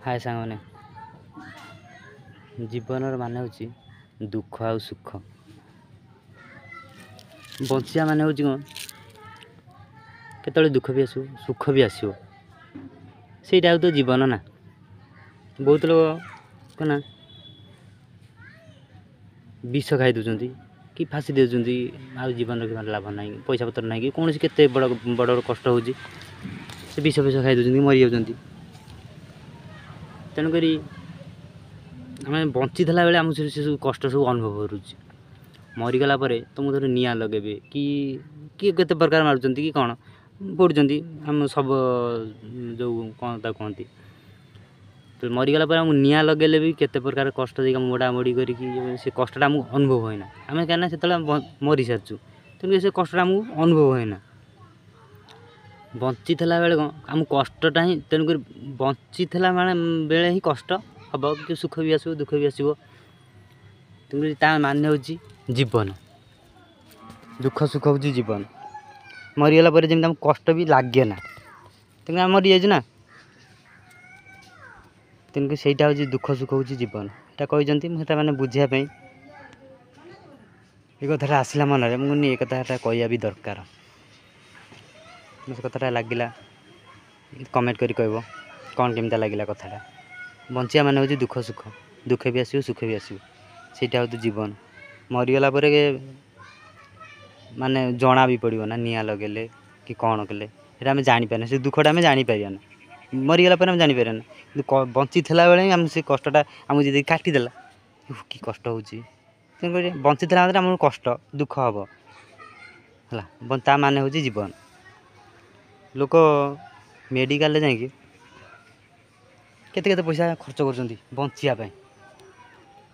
ହାଏ ସାଙ୍ଗମାନେ, ଜୀବନର ମାନେ ହେଉଛି ଦୁଃଖ ଆଉ ସୁଖ। ବଞ୍ଚିବା ମାନେ ହେଉଛି କ'ଣ, କେତେବେଳେ ଦୁଃଖ ବି ଆସିବ, ସୁଖ ବି ଆସିବ, ସେଇଟା ଆଉ ତ ଜୀବନ ନା। ବହୁତ ଲୋକ କ'ଣ ନା ବିଷ ଖାଇ ଦେଉଛନ୍ତି କି ଫାଶୀ ଦେଉଛନ୍ତି, ଆଉ ଜୀବନ ରଖିବାର ଲାଭ ନାହିଁ, ପଇସା ପତ୍ର ନାହିଁ କି କୌଣସି କେତେ ବଡ଼ ବଡ଼ ବଡ଼ କଷ୍ଟ ହେଉଛି, ସେ ବିଷ ଫିଷ ଖାଇ ଦେଉଛନ୍ତି, ମରିଯାଉଛନ୍ତି। ତେଣୁକରି ଆମେ ବଞ୍ଚିଥିଲା ବେଳେ ଆମକୁ ସେ ସବୁ କଷ୍ଟ ସବୁ ଅନୁଭବ କରୁଛି। ମରିଗଲା ପରେ ତୁମକୁ ଧର ନିଆଁ ଲଗାଇବେ କି କିଏ କେତେ ପ୍ରକାର ମାରୁଛନ୍ତି କି କ'ଣ ପୋଡ଼ୁଛନ୍ତି ଆମ ସବୁ, ଯେଉଁ କ'ଣ ତାକୁ କୁହନ୍ତି। ତ ମରିଗଲା ପରେ ଆମକୁ ନିଆଁ ଲଗାଇଲେ ବି କେତେ ପ୍ରକାର କଷ୍ଟ ଦେଇକି ଆମ ମୋଡ଼ା ମୋଡ଼ି କରିକି ସେ କଷ୍ଟଟା ଆମକୁ ଅନୁଭବ ହୁଏନା ଆମେ, କାହିଁକିନା ସେତେବେଳେ ମରିସାରିଛୁ। ତେଣୁ ସେ କଷ୍ଟଟା ଆମକୁ ଅନୁଭବ ହୁଏନା। ବଞ୍ଚିଥିଲା ବେଳେ କ'ଣ ଆମକୁ କଷ୍ଟଟା ହିଁ, ତେଣୁକରି ବଞ୍ଚିଥିଲା ମାନେ ବେଳେ ହିଁ କଷ୍ଟ ହେବ କି ସୁଖ ବି ଆସିବ, ଦୁଃଖ ବି ଆସିବ। ତେଣୁକରି ତା ମାନେ ହେଉଛି ଜୀବନ, ଦୁଃଖ ସୁଖ ହେଉଛି ଜୀବନ। ମରିଗଲା ପରେ ଯେମିତି ଆମକୁ କଷ୍ଟ ବି ଲାଗେ ନା, ତେଣୁ ଆମେ ମରିଯାଇଛୁ ନା। ତେଣୁକରି ସେଇଟା ହେଉଛି ଦୁଃଖ ସୁଖ ହେଉଛି ଜୀବନ, ଏଇଟା କହିଛନ୍ତି। ମୁଁ ସେଇଟା ମାନେ ବୁଝିବା ପାଇଁ ଏ କଥାଟା ଆସିଲା ମନରେ, ମୁଁ କହିନି ଏ କଥାଟା କହିବା ବି ଦରକାର। ସେ କଥାଟା ଲାଗିଲା, କମେଣ୍ଟ କରି କହିବ କ'ଣ କେମିତି ଲାଗିଲା କଥାଟା। ବଞ୍ଚିବା ମାନେ ହେଉଛି ଦୁଃଖ ସୁଖ, ଦୁଃଖ ବି ଆସିବ, ସୁଖ ବି ଆସିବ, ସେଇଟା ହେଉଛି ଜୀବନ। ମରିଗଲା ପରେ ମାନେ ଜଣା ବି ପଡ଼ିବ ନା, ନିଆଁ ଲଗାଇଲେ କି କ'ଣ କଲେ ସେଇଟା ଆମେ ଜାଣିପାରିନା, ସେ ଦୁଃଖଟା ଆମେ ଜାଣିପାରିବା ନା, ମରିଗଲା ପରେ ଆମେ ଜାଣିପାରିବା ନା। କିନ୍ତୁ ବଞ୍ଚିଥିଲା ବେଳେ ହିଁ ଆମକୁ ସେ କଷ୍ଟଟା ଆମକୁ ଯଦି କାଟିଦେଲା, କି କଷ୍ଟ ହେଉଛି। ତେଣୁକରି ବଞ୍ଚିଥିଲା ମାତ୍ରେ ଆମକୁ କଷ୍ଟ ଦୁଃଖ ହେବ ହେଲା, ତା ମାନେ ହେଉଛି ଜୀବନ। ଲୋକ ମେଡ଼ିକାଲରେ ଯାଇକି କେତେ କେତେ ପଇସା ଖର୍ଚ୍ଚ କରୁଛନ୍ତି ବଞ୍ଚିବା ପାଇଁ,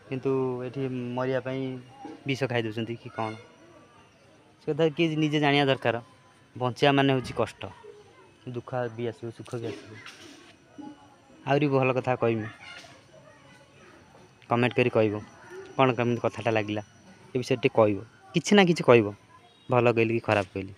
କିନ୍ତୁ ଏଠି ମରିବା ପାଇଁ ବିଷ ଖାଇ ଦେଉଛନ୍ତି କି କ'ଣ। ସେ କଥା କିଏ ନିଜେ ଜାଣିବା ଦରକାର। ବଞ୍ଚିବା ମାନେ ହେଉଛି କଷ୍ଟ, ଦୁଃଖ ବି ଆସିବ, ସୁଖ ବି ଆସିବ। ଆହୁରି ଭଲ କଥା କହିମି, କମେଣ୍ଟ କରି କହିବ କ'ଣ କେମିତି କଥାଟା ଲାଗିଲା, ଏ ବିଷୟରେ ଟିକେ କହିବ, କିଛି ନା କିଛି କହିବ, ଭଲ କହିଲି କି ଖରାପ କହିଲି।